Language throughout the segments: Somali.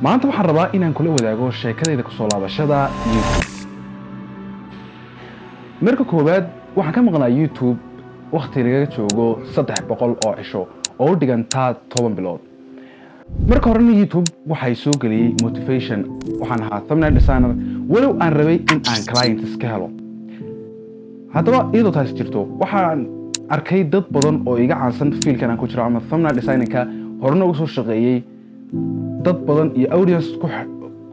Maanta waxaan rabaa inaan kula wadaago sheekadayda kusoo laabashada YouTube. Marka koowaad, waxaan ka maqnaa YouTube wakhti lagaga joogo 300 oo cisho oo u dhigantaa 10 bilood. Marka horena YouTube waxay soo geliyey motivation. Waxaan ahaa thumbnail designer, walow aan rabay in aan clients ka helo. Haddaba, iyadoo taasi jirto, waxaan arkay dad badan oo iga caansan field-kan aan ku jiro ama thumbnail designing-ka, horena uga soo shaqeeyey, dad badan iyo audience ku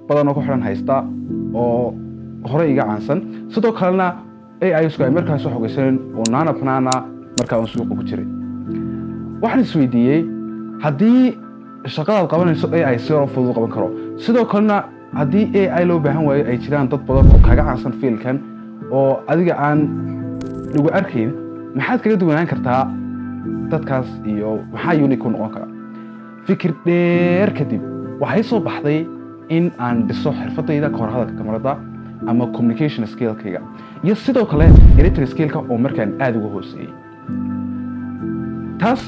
badan oo ku xidhan haysta oo hore iga caansan. Sidoo kalena AI-sku ay markaas soo xogeysaneen oo Nano Banana markaa uun suuqa ku jiray. Waxaan isweydiiyey, haddii shaqadaad qabanayso AI si hore fudud u qaban karo, sidoo kalena haddii AI loo baahan waayo, ay jiraan dad badan oo kaga caansan field-kan oo adiga aan lagu arkayn, maxaad kaga duwanaan kartaa dadkaas iyo maxaa unique ku noqon kara? Fikir dheer kadib, waxay soo baxday in aan dhiso xirfadayda kahor hadalka kamarada ama communication skill-kayga iyo sidoo kale editing skill-ka oo markaan aada uga hooseeyey, taas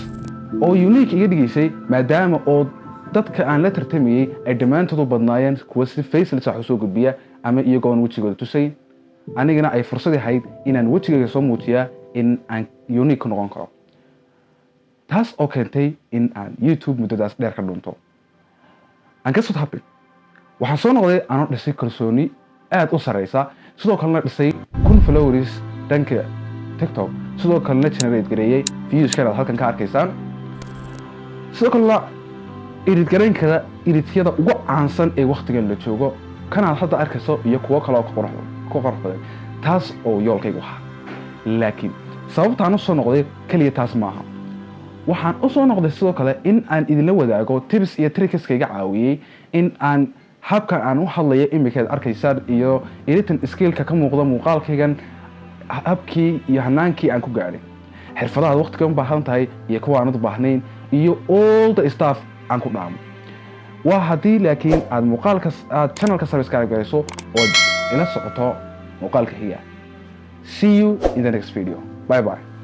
oo unique iga dhigaysay, maadaama oo dadka aan la tartamayey ay dhammaantood u badnaayeen kuwa si faceless wax usoo gudbiya ama iyagoon wejigooda tusayn. Anigana ay fursad ahayd inaan wejigayga soo muujiyaa, in aan unique ku noqon karo, taas oo keentay in aan YouTube muddadaas dheer ka dhunto. Aan ka soo habin, waxaan soo noqday anoo dhisay kalsooni aada u sareysa, sidoo kalena dhisay 1000 followers dhanka TikTok, sidoo kalena generate gareeyey views-kan aad halkan ka arkaysaan, sidoo kalena edit garayn kara edit-yada ugu caansan ee waktigan la joogo, kanaad hadda arkayso iyo kuwo kale oo ka qurux badan, taas oo yoolkaygu ahaa. Laakiin sababtaan u soo noqday keliya taas maaha. Waxaan u soo noqday sidoo kale in aan idinla wadaago tips iyo tricks-ka iga caawiyey in aan habkan aan u hadlayo imikaad arkaysaan iyo editing skill-ka ka muuqda muuqaalkaygan, habkii iyo hanaankii aan ku gaadhay, xirfadahaad waqtiga u baahan tahay iyo kuwa aanad u baahnayn iyo all the stuff aan ku dhaamo. Waa haddii laakiin aad muuqaalka aad channel-ka subscribe garayso ood ila socoto muuqaalka xiga. See you in the next video. Bye bye.